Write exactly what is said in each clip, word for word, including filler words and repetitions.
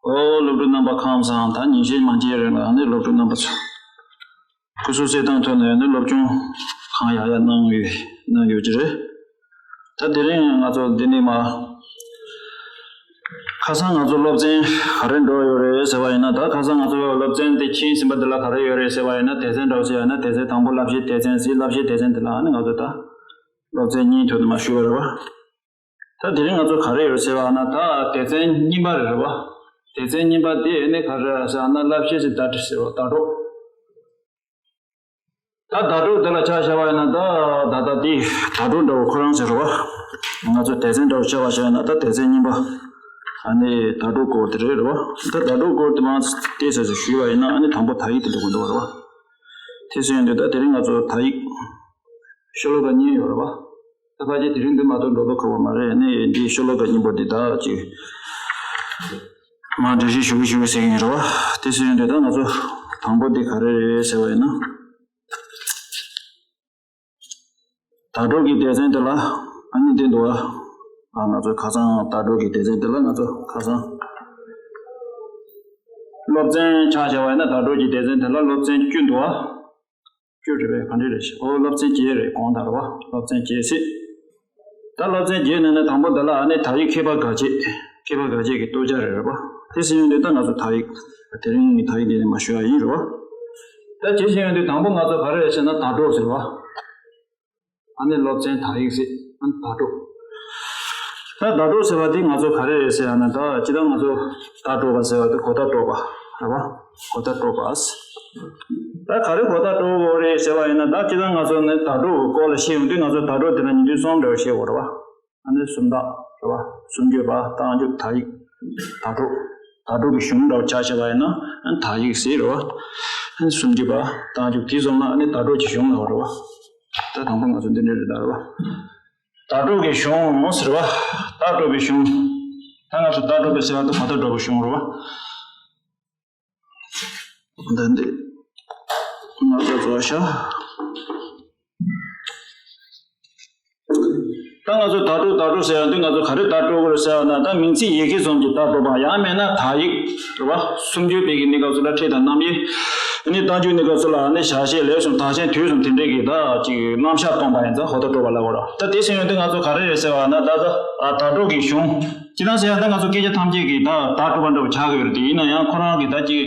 ཨོ་སློབ་ཕྲུག་རྣམ་པ་ཁམས་བཟང་། ད་ཉིན་ཤས་མ་མཇལ་རིང་ལ་ནི་སློབ་ཕྲུག་རྣམ་པ་ཚོ་སྐུ་གཟུགས་གསལ་ཐང་ཐོག་ནས་ནི་སློབ་སྦྱོང་གང་ཡག་ཡག་གནང་ཡོད་གནང་ཡོད་ཀྱི་རེད། ད་དེ་རིང་ང་ཚོ་འདི་ནས་མ། ཁ་སང་ང་ཚོ་སློབ་ཚན་ག་རེ་འགྲོ་ཡོད་རེད་ཟེར་བ་ཡིན་ན། ད་ཁ་སང་ང་ཚོ་སློབ་ཚན་དེ་ཁྱིམ་ཟིན་པ་འདི་ལ་ག་རེ་ཡོད་རེད་ཟེར་བ་ཡིན་ན། སྡེ་ཚན་འདྲ་བོ་ཞིག་ཡོད་ན། སྡེ་ཚན་དང་པོ་བསླབ་བྱའི་སྡེ་ཚན་ཟེར། བསླབ་བྱའི་སྡེ་ཚན་འདི་ལ་ནི་ང་ཚོ་ད་སློབ་ཚན་གཉིས་ཐོག་ནས་མ་ཞུས་པ་རེད་བ། ད་དེ་རིང་ང་ཚོ་ག་རེ་ཡོད་ཟེར་བ་ན། ད་སྡེ་ཚན་གཉིས་པ་རེད་བ། སྡེ་ཚན་གཉིས་པ་དེ་ནི་ག་རེ་ཟེར་ན། བསླབ་བྱའི་བརྡ་སྤྲོད་ཟེར་བ། བརྡ་སྤྲོད། ད་བརྡ་སྤྲོད་དེ་ལ་ཆ་བཞག་པ་ཡིན་ན། ད་ད་ལྟ་དེ་བརྡ་སྤྲོད་འདྲ་བོ་ཁོ་རང་ཟེར་བ། ང་ཚོ་སྡེ་ཚན་འདྲ་བོ་ཆ་བཞག་ན། ད་སྡེ་ཚན་གཉིས་པ་ཨ་ནི་བརྡ་སྤྲོད་སྐོར་དེ་རེད་རེད་བ། ད་བརྡ་སྤྲོད་སྐོར་དེ་མ་དེ་ཟེར་ཟེར་ཞུས་པ་ཡིན་ན། ཨ་ནི་དང་པོ་དག་ཡིག་དེ་འགྲོ་གི་འདུག་རེད་བ། དེ་ཟེར་ཡོང་དུས་ད་དེ་རིང་ང་ཚོ་དག་ཡིག་ཤོ་ལོ་ཀ་གཉིས་ཡོད་རེད་བ། ད་ཕལ་ཆེར་དེ་རིང་འདི་མ་གཏོགས་འགྲོ་ལོ་ཁག་པོ་མ་རེད། ནི་འདི་ཤོ་ལོ་ཀ་གཉིས་པོ་འདི་ད་ཅིག་མ་འགྲེལ་བཤད་ཞུ་གི་ཞུ་གི་ཟེར་གི་ཡིན་རེད་བ། དེ་ཟེར་ཡོང་དུས་ད་ང་ཚོ་དང་པོ་འདི་ག་རེ་རེད་ཟེར་བ་ཡིན་ན། བརྡ་སྤྲོད་ཀྱི་སྡེ་ཚན་དེ་ལ་ཨ་ནི་འདི་འདུག་བ། ཨ་ང་ཚོ་ཁ་སང་བརྡ་སྤྲོད་ཀྱི་སྡེ་ཚན་དེ་ལ་ང་ཚོ་ཁ་སང་སློབ་ཚན་ཆ་བཞག་པ་ཡིན་ན། བརྡ་སྤྲོད་ཀྱི་སྡེ་ཚན་དེ་ལ་སློབ་ཚན་བཅུ་འདུག་བ། བཅུ་རེད་པས། ག་འདྲ་རེད། ཨོ་སློབ་ཚན་བརྒྱད་རེད། གོང་དང་རེད་བ། སློབ་ཚན་བརྒྱད་ཟེར། ད་སློབ་ཚན་བརྒྱད་ནང་ནས་དང་པོ་འདི་ལ་ཨ་ནི་དག་ཡིག་མཁས་པ་དགའ་བྱེད། མཁས་པ་དགའ་བྱེད་ཀྱི་སྟོབས་ཆ་རེད་རེད་བ། དེ་ཟེར་ཡོང་དུས་ད་ང་ཚོ་དག་ཡིག་དེ་རིང་གི་དག་ཡིག་འདི་ནས་མ་ཞུ་ཡ་ཡིན་རེད་བ། ད་དེ་ཟེར་ཡོང་དུས་དང་པོ་ང་ཚོ་ག་རེ་རེད་ཟེར་ན། བརྡ་སྤྲོད་ཟེར་བ། ཨ་ནི་སློབ་ཚན་དག་ཡིག་ཟེར། ཨ་ནི་བརྡ་སྤྲོད། ད་བརྡ་སྤྲོད་ཟེར་བ་དེ་ང་ཚོ་ག་རེ་རེད་ཟེར་ཡ་ན། ད་སྤྱིར་བཏང་ང་ཚོ་བརྡ་སྤྲོད་པ་ཟེར་བ་དེ་གོ་བརྡ་སྤྲོད་པ་རེད་བ། གོ་བརྡ་སྤྲོད་པ། ད་ག་རེ་གོ་བརྡ་སྤྲོད་དགོས་རེད་ཟེར་བ་ཡིན་ན། ད་སྤྱིར་བཏང་ང་ཚོ་ནི་བརྡ་སྤྲོད་ཀྱི་སྐོར་ལ་བཤད་ཡོང་དུས། ང་ཚོ་བརྡ་སྤྲོད་དེ་ལ་ཉིང་བཅུད་གསུམ་འདྲ་བོ་བཤད་དགོས་རེད་བ། ཨ་ནི་སུམ་རྟགས་རེད་བ། སུམ་བརྗོད་པ། རྟགས་འཇུག། དག་ཡིག། བརྡ་སྤྲོད། བརྡ་སྤྲོད་ཀྱི་གཞུང་འདྲ་བོ་ཆ་བཞག་པ་ཡིན་ན། ཨ་ནི་དག་ཡིག་ཟེར་རེད་བ། ཨ་ནི་སུམ་བརྗོད་པ། རྟགས་འཇུག། དེ་གསུམ་ལ་ཨ་ནི་བརྡ་སྤྲོད་ཀྱི་གཞུང་ལབ་པ་རེད་བ། ད་དང་པོ་ང་ཚོ་འདི་འདྲ་རེད་ད་རེད་བ། བརྡ་སྤྲོད་ཀྱི་གཞུང་ཟེར་བ། བརྡ་སྤྲོད་པའི་གཞུང་། ད་ང་ཚོ་བརྡ་སྤྲོད་པ་ཟེར་བ་དེ་གོ་བརྡ་སྤྲོད་པའི་གཞུང་རེད་བ། ད་འདི་ང་ཚོ་རྫོགས་ཤག་ད་ང་ཚོ་བརྡ་སྤྲོད་བརྡ་སྤྲོད་ཟེར་ཡ་འདི་ང་ཚོ་ག་རེ་བརྡ་སྤྲོད་དགོས་རེད་ཟེར་ཡ་ན། ད་མིང་ཚིག་ཡི་གེ་གསུམ་གྱི་བརྡ་སྤྲོད་པ། ཡང་མིན་ན་དག་ཡིག་རེད་བ། སུམ་བརྗོད་པའི་གི་གནས་སྐབས་སུ་ལ་ཕྲད་དང་རྣམ་དབྱེ། ཨ་ནི་རྟགས་འཇུག་གནས་སྐབས་སུ་ལ་ཨ་ནི་བྱ་བྱེད་ལས་གསུམ་དག་ཆེན་དུས་གསུམ་དེ་འདྲས་ཀྱི་ད་ཅིག་རྣམ་གཞག་སྟོན་པ་ཡིན་ཙང་གོ་བརྡ་སྤྲོད་པ་ལབ་དགོས་རེད། ད་དེ་ཟེར་ཡོང་དུས་ང་ཚོ་ག་རེ་རེད་ཟེར་བ་ན། ད་ད་ཨ་བརྡ་སྤྲོད་ཀྱི་གཞུང་། ཅི་ལྟར་ཟེར་ཡང་ད་ང་ཚོ་སྐད་ཆ་ཐམས་ཅད་ཀྱི་ད་བརྡ་སྤྲོད་པ་འདྲ་བོ་ཆགས་ཀྱི་ཡོད་རེད། དེ་ཡིན་ན་ཡང་ཁོ་རང་གི་ད་ཅིག་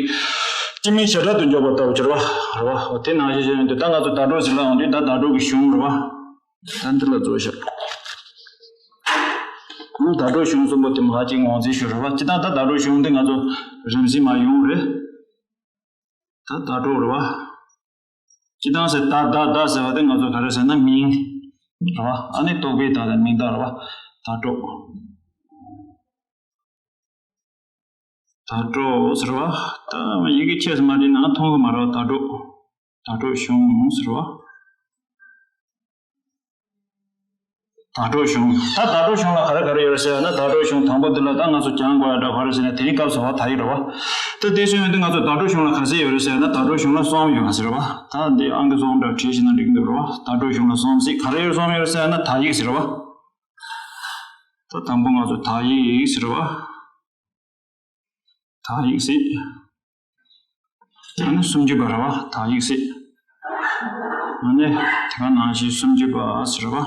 སྤྱི་མིང་བྱེ་བྲག་ཏུ་འཇོག་པ་ལྟ་བུ་ཅིག་རེད་བ། རེད་བ། དེ་ནང་བཞིན་བྱས་ཡོང་དུས་ད་ང་ཚོ་བརྡ་སྤྲོད་ཟེར་ལབ་ཡོང་དུས་ད་བརྡ་སྤྲོད་ཀྱི་གཞུང་རེད་བ། ད་འདི་ལ་རྫོགས་ཤག་ཨང་། བརྡ་སྤྲོད་གཞུང་གསུམ་པོ་དེ་མ་ཅིག་ངོས་འཛིན་ཞུ་རེད་བ། ཅི་ད་ད་བརྡ་སྤྲོད་གཞུང་དེ་ང་ཚོ་རིམ་བཞིན་མར་ཡོང་རེད། ད་བརྡ་སྤྲོད་རེད་བ། སྤྱིར་བཏང་ཟེར་ད་ད་ད་ཟེར་བ་དེ་ང་ཚོ་ག་རེ་ཟེར་ན་མིང་རེད་བ། ཨ་ནི་རྟོག་པའི་བརྡ་དང་མིང་བརྡ་རེད་བ། བརྡ་སྤྲོད། བརྡ་སྤྲོད་ཟེར་བ། ད་ཡི་གེ་ཆེ་ཙམ་མ་བྲིས་ན་མཐོང་གི་མ་རེད་བ། བརྡ་སྤྲོད། བརྡ་སྤྲོད་གཞུང་ཟེར་བ། བརྡ་སྤྲོད་གཞུང་། ད་བརྡ་སྤྲོད་གཞུང་ལ་ག་རེ་ག་རེ་ཡོད་རེད་ཟེར་ན། བརྡ་སྤྲོད་གཞུང་དང་པོ་འདི་ལ་ད་ང་ཚོ་སྦྱང་དགོས་ཡ་འདྲ་ག་རེ་ཟེར་ན། དེ་རིང་སྐབས་སུ་བ་དག་ཡིག་རེད་བ། ད་དེ་སོང་ཡོང་དུས་ང་ཚོ་བརྡ་སྤྲོད་གཞུང་ལ་ག་ཚད་ཡོད་རེད་ཟེར་ན། བརྡ་སྤྲོད་གཞུང་ལ་གསུམ་ཡོད་པ་ཟེར་བ། ད་འདི་ཨང་ཀི་གསུམ་འདྲ་བྲིས་ཤིག་ན་འགྲིག་གི་འདུག་རེད་བ། བརྡ་སྤྲོད་གཞུང་ལ་གསུམ་ཟེར། ག་རེ་ཡོད་གསུམ་ཡོད་རེད་ཟེར་ན་དག་ཡིག་ཟེར་བ། ད་དང་པོ་ང་ཚོ་དག་ཡིག་ཟེར་བ། དག་ཡིག་ཟེར། ཨ་ནི་སུམ་ཅུ་པ་རེད་བ། དག་ཡིག་ཟེར། ཨ་ནི་དེ་ག་ནང་བཞིན་སུམ་ཅུ་པ་ཟེར་བ།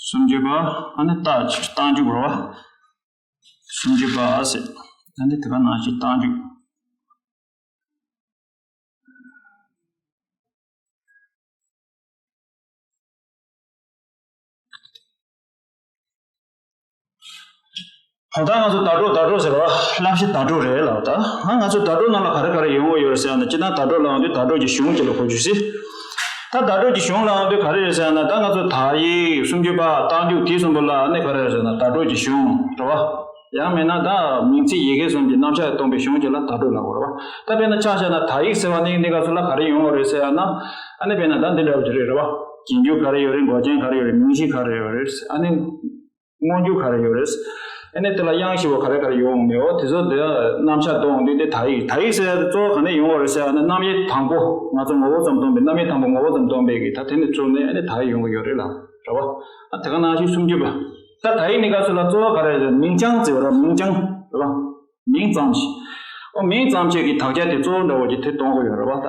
སུམ་ཅུ་པ། ཨ་ནི་རྟགས་རྟགས་འཇུག་རེད་བ། སུམ་ཅུ་པ་ཟེར། ཨ་ནི་དེ་ག་ནང་བཞིན་རྟགས་འཇུག་ད་ལྟ་ང་ཚོ་བརྡ་སྤྲོད་བརྡ་སྤྲོད་ཟེར་བ་བསླབ་བྱའི་བརྡ་སྤྲོད་རེད་ལབ། ད་ང་ཚོ་བརྡ་སྤྲོད་ནང་ལ་ག་རེ་ག་རེ་ཡོང་གི་ཡོད་རེད་ཟེར་ན། སྤྱིར་བཏང་བརྡ་སྤྲོད་ལབ་ཡོང་དུས་བརྡ་སྤྲོད་ཀྱི་གཞུང་གཅིག་ལ་གོ་རྒྱུ་ཟེར། ད་བརྡ་སྤྲོད་ཀྱི་གཞུང་ལབ་ཡོང་དུས་ག་རེ་རེད་ཟེར་ན། ད་ང་ཚོ་དག་ཡིག་སུམ་ཅུ་པ་རྟགས་འཇུག་དེ་གསུམ་པོ་ལ་ནི་ག་རེ་རེད་ཟེར་ན། བརྡ་སྤྲོད་ཀྱི་གཞུང་རེད་བ། ཡང་མིན་ན་ད་མིང་ཚིག་ཡི་གེ་གསུམ་གྱི་རྣམ་གཞག་སྟོན་པའི་གཞུང་གཅིག་ལ་བརྡ་སྤྲོད་ལབ་དགོས་རེད་བ། ད་དཔེར་ན་ཆ་བཞག་ན་དག་ཡིག་ཟེར་བ་ནི་འདི་སྐབས་སུ་ལ་ག་རེ་ཡོང་གི་རེད་ཟེར་ཡ་ན། ཨ་ནི་དཔེར་ན་ད་འདི་འདྲ་བོ་ཅིག་རེད་རེད་བ། རྗེས་འཇུག་ག་རེ་ཡོད་རེད། འགོག་རྐྱེན་ག་རེ་ཡོད་རེད། མིང་གཞི་ག་རེ་ཡོད་རེད། ཨ་ནི་སྔོན་འཇུག་ག་རེ་ཡོད་རེད། ཨ་ནི་དེ་ལ་དབྱངས་བཞི་པོ་ག་རེ་ག་རེ་ཡོད་མེད། འོ་དེ་ཚོ་དེ་རྣམ་གཞག་སྟོན་འོང་དུས་དེ་དག་ཡིག། དག་ཡིག་ཟེར་ཡ་དེ་གཙོ་བོ་ག་ནས་ཡོང་བ་རེད་ཟེར་ཡ་ན། རྣམ་དབྱེ་དང་པོ་ང་ཚོ་ངོ་བོ་ཙམ་སྟོན་པའི། རྣམ་དབྱེ་དང་པོ་ངོ་བོ་ཙམ་སྟོན་པའི་གི་ད་དེ་ནས་བཙུགས་ནས་ཨ་ནི་དག་ཡིག་ཡོང་གི་ཡོད་རེད་ལ། རེད་བ། ཨ་དེ་ག་ནང་བཞིན་སུམ་ཅུ་པ། ད་དག་ཡིག་ནི་སྐབས་སུ་ལ་གཙོ་བོ་ག་རེ་རེད། མིང་རྐྱང་ཟེར་བ་ར། མིང་རྐྱང་རེད་བ། མིང་ཙམ་ཞིག་ཨོ་མིང་ཙམ་ཞིག་གི་དག་ཆ་དེ་གཙོ་བོ་འདྲ་བོ་ཅིག་དེ་གཏོང་དགོས་ཡོད་རེད་བ། ད་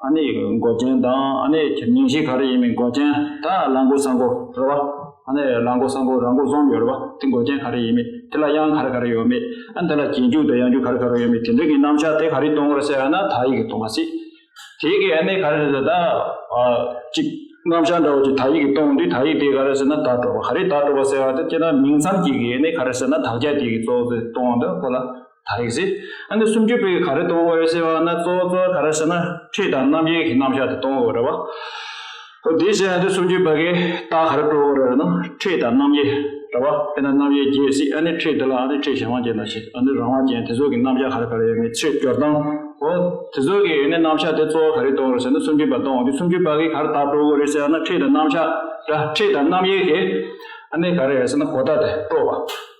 ཨ་ནི་མགོ་ཅན་དང་ཨ་ནི་མིང་གཞི་ག་རེ་ཡིན་མིན། མགོ་ཅན་དང་ལ་མགོ་ས་མགོ་རེད་བ། ཨ་ནི་ལ་མགོ་ས་མགོ་ར་མགོ་གསུམ་ཡོད་རེད་བ། དེ་མགོ་ཅན་ག་རེ་ཡིན་མིན། དེ་ལ་དབྱངས་ག་རེ་ག་རེ་ཡོད་མེད། ཨ་ནི་དེ་ལ་རྗེས་འཇུག་དང་ཡང་འཇུག་ག་རེ་ག་རེ་ཡོད་མེད། དེ་འདྲ་གི་རྣམ་གཞག་དེ་ག་རེ་གཏོང་དགོས་རེད་ཟེར་ཡང་ན་དག་ཡིག་གིས་གཏོང་བ་སྲིད། དེ་གི་ཨ་ནི་ག་རེ་རེད། ད་ཨ་གཅིག་རྣམ་གཞག་འདྲ་བོ་ཅིག་དག་ཡིག་གིས་གཏོང་དུས། དག་ཡིག་དེ་ག་རེ་ཟེར་ན་བརྡ་སྤྲོད་པ། ག་རེ་བརྡ་སྤྲོད་པ་ཟེར་བ་དེ་སྤྱིར་ན་མིང་ཙམ་གཅིག་གི་ཨ་ནི་ག་རེ་ཟེར་ན་དག་ཆ་དེ་གི་གཙོ་བོ་གཏོང་དུས་ཁོ་ལ་དག་ཡིག་ཟེར། ཨ་ནི་སུམ་ཅུ་པའི་ག་རེ་གཏོང་དགོས་རེད་ཟེར་བ་ན་གཙོ་བོ་གཙོ་བོ་ག་རེ་ཟེར་ན་ཕྲད་དང་རྣམ་དབྱེ་གི་རྣམ་གཞག་དེ་གཏོང་དགོས་རེད་བ། ཨོ་དེ་བྱས་ཡང་དེ་སུམ་ཅུ་པ་གི་རྟགས་ག་རེ་སྤྲོད་དགོས་རེད་ན་ཕྲད་དང་རྣམ་དབྱེ་རེད་བ། དཔེར་ན་རྣམ་དབྱེ་བརྒྱད་ཟེར། ཨ་ནི་ཕྲད་དེ་ལ་ཨ་ནི་ཕྲད་གཞན་དབང་ཅན་དང་ཕྲད་ཨ་ནི་རང་དབང་ཅན་དེ་ཚོ་གི་རྣམ་གཞག་ག་རེ་ག་རེ་ཡོད་མེད། ཕྲད་སྦྱོར་སྟངས། ཨོ་དེ་ཚོ་གི་ཨ་ནི་རྣམ་གཞག་དེ་གཙོ་བོ་ག་རེ་གཏོང་དགོས་རེད་ཟེར་ན་སུམ་ཅུ་པ་གཏོང་དགོས་དུས་སུམ་ཅུ་པ་གི་ག་རེ་བརྡ་སྤྲོད་དགོས་རེད་ཟེར་ན་ཕྲད་དང་རྣམ་གཞག་ར་ཕྲད་དང་རྣམ་དབྱེ་གི་ཨ་ནི་ག་རེ་རེད་ཟེར་ན་གོ་བརྡ་དེ་སྤྲོད་པ།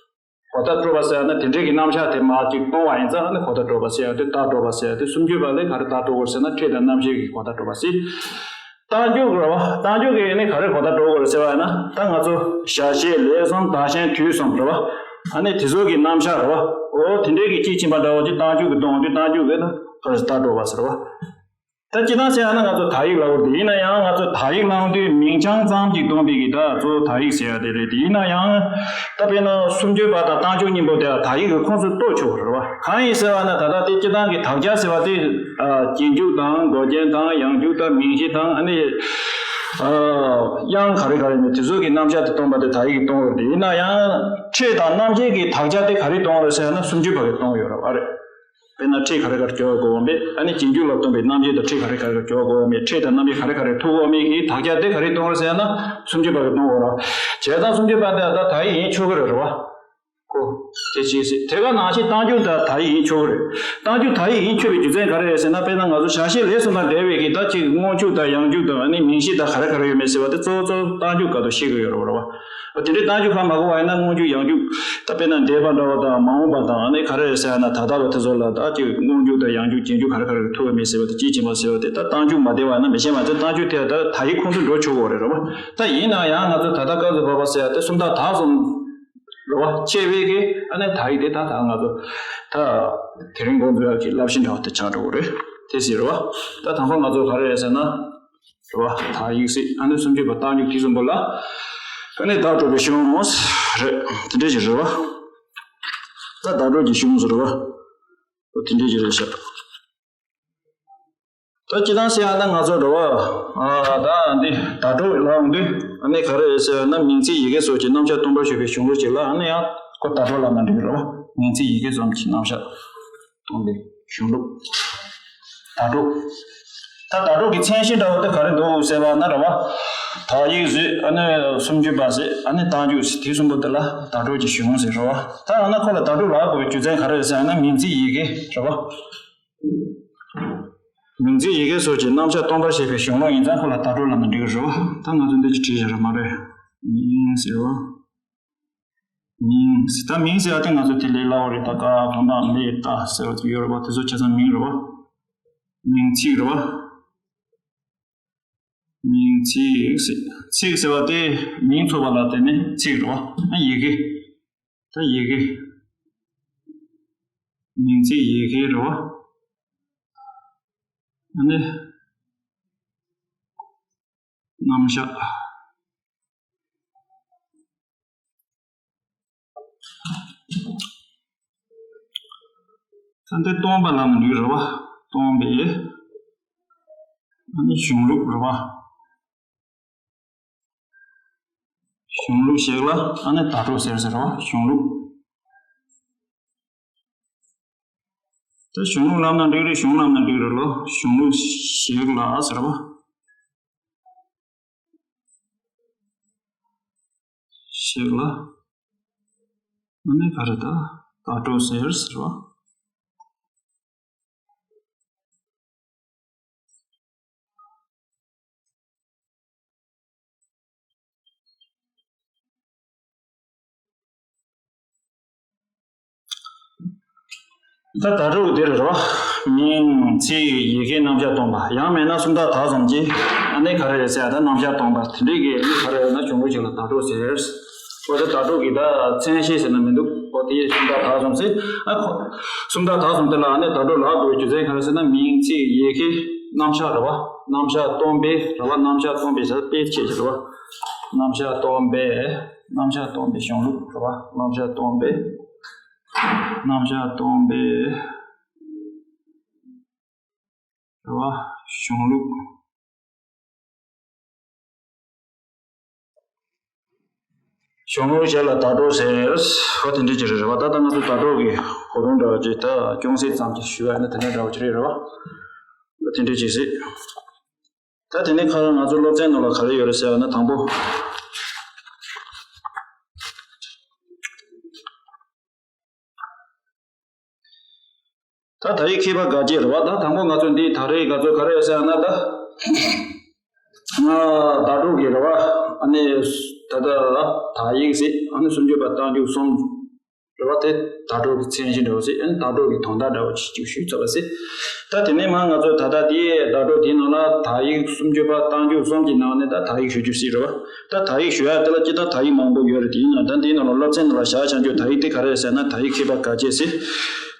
གོ་བརྡ་སྤྲོད་པ་ཟེར་ཡ་ན་དེ་འདྲའི་གི་རྣམ་གཞག་དེ་མར་ཅིག་གཏོང་བ་ཡིན་ཙང་ཨ་ནི་གོ་བརྡ་སྤྲོད་པ་ཟེར་ཡ་དེ། བརྡ་སྤྲོད་པ་ཟེར་ཡ་དེ་སུམ་ཅུ་པ་ལ་ག་རེ་བརྡ་སྤྲོད་དགོས་ཟེར་ན་ཕྲད་དང་རྣམ་གཞག་གི་གོ་བརྡ་སྤྲོད་པ་ཟེར། རྟགས་འཇུག་རེད་བ། རྟགས་འཇུག་གི་ནི་ག་རེ་གོ་བརྡ་སྤྲོད་དགོས་རེད་ཟེར་བ་ཡིན་ན། ད་ང་ཚོ་བྱ་བྱེད་ལས་གསུམ་བདག་གཞན་དུས་གསུམ་རེད་བ། ཨ་ནི་དེ་ཚོ་གི་རྣམ་གཞག་རེད་བ། འོ་དེ་འདྲའི་གི་དཔྱིས་ཕྱིན་པ་འདྲ་བོ་ཅིག་རྟགས་འཇུག་གི་གཏོང་དུས་རྟགས་འཇུག་གི་ན་ག་རེ་བརྡ་སྤྲོད་པ་ཟེར་བ། ད་སྤྱིར་བཏང་བཤད་ཡ་ན་ང་ཚོ་དག་ཡིག་ལབ་དགོས་རེད། ཡིན་ན་ཡང་ང་ཚོ་དག་ཡིག་བླངས་དུས་མིང་རྐྱང་ཙམ་གྱིས་སྟོན་པའི་གི་ད་གཙོ་བོ་དག་ཡིག་ཟེར་ཡ་དེ་རེད་དེ། ཡིན་ན་ཡང་ད་དཔེར་ན་སུམ་ཅུ་པ་དང་རྟགས་འཇུག་གཉིས་པོ་དེ་དག་ཡིག་གི་ཁོངས་སུ་གཏོགས་ཆོག་རེད་བ། གང་ཡིན་ཟེར་བ་ན་ད་ལྟ་དེ་སྤྱིར་བཏང་གི་དག་ཆ་ཟེར་བ་དེ་ཨ་རྗེས་འཇུག་དང་མགོ་ཅན་དང་ཡང་འཇུག་དང་མིང་གཞི་དང་ཨ་ནི་ཨ་དབྱངས་ག་རེ་ག་རེ་ནི་དེ་ཚོ་གི་རྣམ་གཞག་དེ་སྟོན་པ་དེ་དག་ཡིག་གིས་སྟོན་དགོས་རེད་དེ། ཡིན་ན་ཡང་ཕྲད་དང་རྣམ་གཞག་གི་དག་ཆ་དེ་ག་རེ་སྟོན་དགོས་རེད་ཟེར་ན་སུམ་ཅུ་པ་གིས་སྟོན་དགོས་ཡོད་རེད་བ་རེད། དཔེར་ན་ཕྲད་ག་རེ་ག་རེ་སྦྱོར་དགོས་མེད། ཨ་ནི་རྗེས་འཇུག་ལ་སྟོན་པའི་རྣམ་དབྱེ་དང་ཕྲད་ག་རེ་ག་རེ་སྦྱོར་དགོས་མེད། ཕྲད་དང་རྣམ་དབྱེ་ག་རེ་ག་རེ་ཐུག་དགོས་མེད་ཀྱི་དག་ཆ་དེ་ག་རེ་གཏོང་རེད་ཟེར་ན་སུམ་ཅུ་པ་གིས་གཏོང་དགོས་རེད། བྱས་ཙང་སུམ་ཅུ་པ་དེ་ད་དག་ཡིག་ཡིན་ཆོག་གི་རེད་རེད་བ། ཁོ་དེ་ཅིག་ཟེར། དེ་ག་ནང་བཞིན་རྟགས་འཇུག་ད་དག་ཡིག་ཡིན་ཆོག་གི་རེད། རྟགས་འཇུག་དག་ཡིག་ཡིན་ཆོག་པའི་རྒྱུ་མཚན་ག་རེ་རེད་ཟེར་ན། དཔེར་ན་ང་ཚོ་བྱ་བྱེད་ལས་གསུམ་དང་འབྲེལ་བའི་གི་ད་ཅིག་སྔོན་འཇུག་དང་ཡང་འཇུག་དང་ཨ་ནི་མིང་གཞི་དང་ག་རེ་ག་རེ་ཡོད་མེད་ཟེར་བ་དེ་གཙོ་བོ་གཙོ་བོ་རྟགས་འཇུག་སྐབས་དུ་ཤེས་དགོས་ཡོད་རེད་བ། དེ་འདྲའི་རྟགས་འཇུག་ཧ་མ་གོ་བ་ཡིན་ན་སྔོན་འཇུག་ཡང་འཇུག་ད་དཔེར་ན་འདས་པ་འདྲ་བ་དང་མ་འོངས་པ་དང་ཨ་ནི་ག་རེ་ཟེར་ན་ད་ལྟ་བ་དེ་ཚོ་ལ་ད་ཅིག་སྔོན་འཇུག་དང་ཡང་འཇུག་རྗེས་འཇུག་ག་རེ་ག་རེ་ཐུག་པ་མེད་ཟེར་བ་དེ། དཔྱིས་ཕྱིན་པ་ཟེར་བ་དེ་ད་རྟགས་འཇུག་མ་བསྡད་པ་ཡིན་ན་མི་ཤེས་མ་ཚད་རྟགས་འཇུག་དེ་ད་དག་ཡིག་ཁོངས་སུ་འགྲོ་ཆོག་གི་རེད་རེད་བ། ད་ཡིན་ན་ཡང་ང་ཚོ་ད་ལྟ་སྐབས་སུ་བབ་པ་ཟེར་ཡ་དེ་སུམ་རྟགས་དག་གསུམ་རེད་བ། ཕྱེ་བའི་གི་ཨ་ནི་དག་ཡིག་དེ་ད་ད་ང་ཚོ་ད་དེ་རིང་འགོ་འཛུགས་ཡག་གི་བསླབ་གཞི་འདྲ་བ་དེ་ཆགས་འགྲོ་གི་རེད། དེ་ཟེར་བ། ད་དང་པོ་ང་ཚོ་ག་རེ་རེད་ཟེར་ན། རེད་བ། དག་ཡིག་ཟེར། ཨ་ནི་སུམ་ཅུ་པ་རྟགས་འཇུག་དེ་གསུམ་པོ་ལ་ཨ་ནི་བརྡ་སྤྲོད་པའི་གཞུང་རེད། དེ་འདྲ་ཞིག་རེད་བ། ད་བརྡ་སྤྲོད་ཀྱི་གཞུང་ཟེར་བ། དེ་འདྲ་ཞིག་རེད་ཤག་ད་སྤྱིར་བཏང་ཟེར་ཡ་ན་ང་ཚོ་རེད་བ། ཨ་ད་འདི་བརྡ་སྤྲོད་ལབ་ཡོང་དུས་ཨ་ནི་ག་རེ་རེད་ཟེར་ན་མིང་ཚིག་ཡི་གེ་སོགས་ཀྱི་རྣམ་གཞག་སྟོན་པར་བྱེད་པའི་གཞུང་ལུགས་ཅིག་ལ་ཨ་ནི་ཡང་ཁོ་བརྡ་སྤྲོད་ལབ་ན་འགྲིག་གི་རེད་བ། མིང་ཚིག་ཡི་གེ་ཙམ་གྱི་རྣམ་གཞག་སྟོན་པའི་གཞུང་ལུགས། བརྡ་སྤྲོད། ད་བརྡ་སྤྲོད་ཀྱི་མཚན་གཞི་འདྲ་བོ་དེ་ག་རེ་འདུག་ཟེར་བ་ན་རེད་བ། དག་ཡིག་ཟེར། ཨ་ནི་སུམ་ཅུ་པ་ཟེར། ཨ་ནི་རྟགས་འཇུག་ཟེར། དེ་གསུམ་པོ་དེ་ལ་བརྡ་སྤྲོད་ཀྱི་གཞུང་ཟེར་རེད་བ། ད་འོ་ན་ཁོ་ལ་བརྡ་སྤྲོད་ལབ་དགོས་པའི་རྒྱུ་མཚན་ག་རེ་རེད་ཟེར་ན་མིང་ཚིག་ཡི་གེ་རེད་བ། མིང་ཚིག་ཡི་གེ་སོགས་ཀྱི་རྣམ་གཞག་སྟོན་པར་བྱེད་པའི་གཞུང་ལུགས་ཡིན་ཙང་ཁོ་ལ་བརྡ་སྤྲོད་ལབ་ན་འགྲིག་གི་རེད་བ། ད་ང་ཚོ་འདི་ཅིག་བྲིས་བཞག་རེད་མ་རེད། མིང་ཟེར་བ། མིང་ཟེར། ད་མིང་ཟེར་བ་དེ་ང་ཚོ་དེ་ལས་སླ་བོ་རེད། ད་ཀ་གང་དང་ལས་ད་ཟེར་བ་ཡོད་རེད་བ། དེ་ཚོ་ཆ་ཚང་མིང་རེད་བ། མིང་ཚིག་རེད་བ། མིང་ཚིག་ཟེར། ཚིག་ཟེར་བ་དེ་མིང་ཚོགས་པ་ལ་བརྟེན་ནས་ཚིག་རེད་བ། ཨ་ཡི་གེ། ད་ཡི་གེ། མིང་ཚིག་ཡི་གེ་རེད་བ། ཨ་ནི། རྣམ་གཞག་ད་འདི་སྟོན་པ་ལབ་ན་འགྲིག་རེད་བ། སྟོན་པའི་ཨ་ནི་གཞུང་ལུགས་རེད་བ། གཞུང་ལུགས་ཤིག་ལ་ཨ་ནི་བརྡ་སྤྲོད་ཟེར་ཟེར་བ། གཞུང་ལུགས། ད་གཞུང་ལུགས་ལབ་ན་འགྲིག་རེད། གཞུང་ལབ་ན་འགྲིག་རེད་ལོ། གཞུང་ལུགས་ཤིག་ལ་ཟེར་བ། ཤིག་ལ་ཨ་ནི་ག་རེ་ད་བརྡ་སྤྲོད་ཟེར་ཟེར་བ། ད་བརྡ་སྤྲོད་འདི་རེད་རོ། མིང་ཚིག་ཡི་གེ་རྣམ་གཞག་སྟོན་པ། ཡང་མིན་ན་སུམ་རྟགས་དག་ཙམ་གྱིས་ཨ་ནི་ག་རེ་རེད་ཟེར་ཡ་ད་རྣམ་གཞག་སྟོན་པ་དེ་འདྲའི་གི་ཨ་ནི་ག་རེ་རེད་ན་གཞུང་ལུགས་ཤིག་ལ་བརྡ་སྤྲོད་ཟེར། འོ་ད་ད་དྲུག་གི་ད་མཚན་གཞི་ཟེར་ན་མི་འདུག་འོ་དེ་སུམ་རྟགས་དག་གསུམ་ཟེར། ཨ་ཁོ། སུམ་རྟགས་དག་གསུམ་དེ་ལ་ཨ་ནི་ད་དྲུག་ལ་དགོས་རྒྱུ་མཚན་ག་རེ་ཟེར་ན། མིང་ཚིག་ཡི་གེ་རྣམ་གཞག་རེད་བ། རྣམ་གཞག་སྟོན་པའི་རེད་བ། རྣམ་གཞག་སྟོན་པའི་ཟེར་དཔེ་ཁྱད་ཆོས་རེད་བ། རྣམ་གཞག་སྟོན་པའི། རྣམ་གཞག་སྟོན་པའི་གཞུང་ལུགས་རེད་བ། རྣམ་གཞག་སྟོན་པའི། རྣམ་གཞག་སྟོན་པའི། རེད་བ། གཞུང་ལུགས། གཞུང་ལུགས་གཞན་ལ་ད་དྲུག་ཟེར། ཧོ་དེ་འདྲ་ཅིག་རེད་བ། ད་ལྟ་ང་ཚོ་ད་དྲུག་གི་གོ་རིམ་འདྲ་བ་ཅིག་ད་ཅུང་ཟད་ཙམ་ཅིག་ཞུས་པ་ཡིན་ན་དེ་འདྲ་འདྲ་བ་ཅིག་རེད་རེད་བ། དེ་འདྲ་ཅིག་ཟེར། ད་དེ་ནས་ཁ་རང་ང་ཚོ་སློབ་ཚན་ནང་ལ་ག་རེ་ཡོད་རེད་ཟེར་བ་ན། དང་པོ། ད་དག་ཡིག་མཁས་པ་དགའ་སྐྱེད་རེད་བ། ད་དང་པོ་ང་ཚོ་འདི་ད་རེས་ང་ཚོ་ག་རེ་ཟེར་ན། ད་ང་ད་དྲུག་གི་རེད་བ། ཨ་ནི་ད་ལྟ་དག་ཡིག་ཟེར། ཨ་ནི་སུམ་ཅུ་པ་རྟགས་འཇུག་གསུམ་རེད་བ། དེ་ད་དྲུག་གི་མཚན་གཞི་འདྲ་བོ་ཟེར། ཨ་ནི་ད་དྲུག་གི་དོན་དག་འདྲ་བོ་ཅིག་ཅིག་ཞུས་ཚར་བ་ཟེར། ད་དེ་ནས་མར་ང་ཚོ་ད་ལྟ་དེའི་ད་དྲུག་དེའི་ནང་ལ་དག་ཡིག་སུམ་ཅུ་པ་རྟགས་འཇུག་གསུམ་གྱི་ནང་ནས་ད་དག་ཡིག་ཞུ་རྒྱུ་ཟེར་རེད་བ། ད་དག་ཡིག་ཞུ་ཡ་དེ་ལ་སྤྱིར་བཏང་དག་ཡིག་མང་པོ་ཡོད་རེད། དེའི་ནང་ད་འདིའི་ནང་ལ་སློབ་ཚན་ནང་ལ་བཞག་བྱང་ཆུབ་དག་ཡིག་དེ་ག་རེ་ཟེར་ན། དག་ཡིག་མཁས་པ་དགའ་སྐྱེད་ཟེར།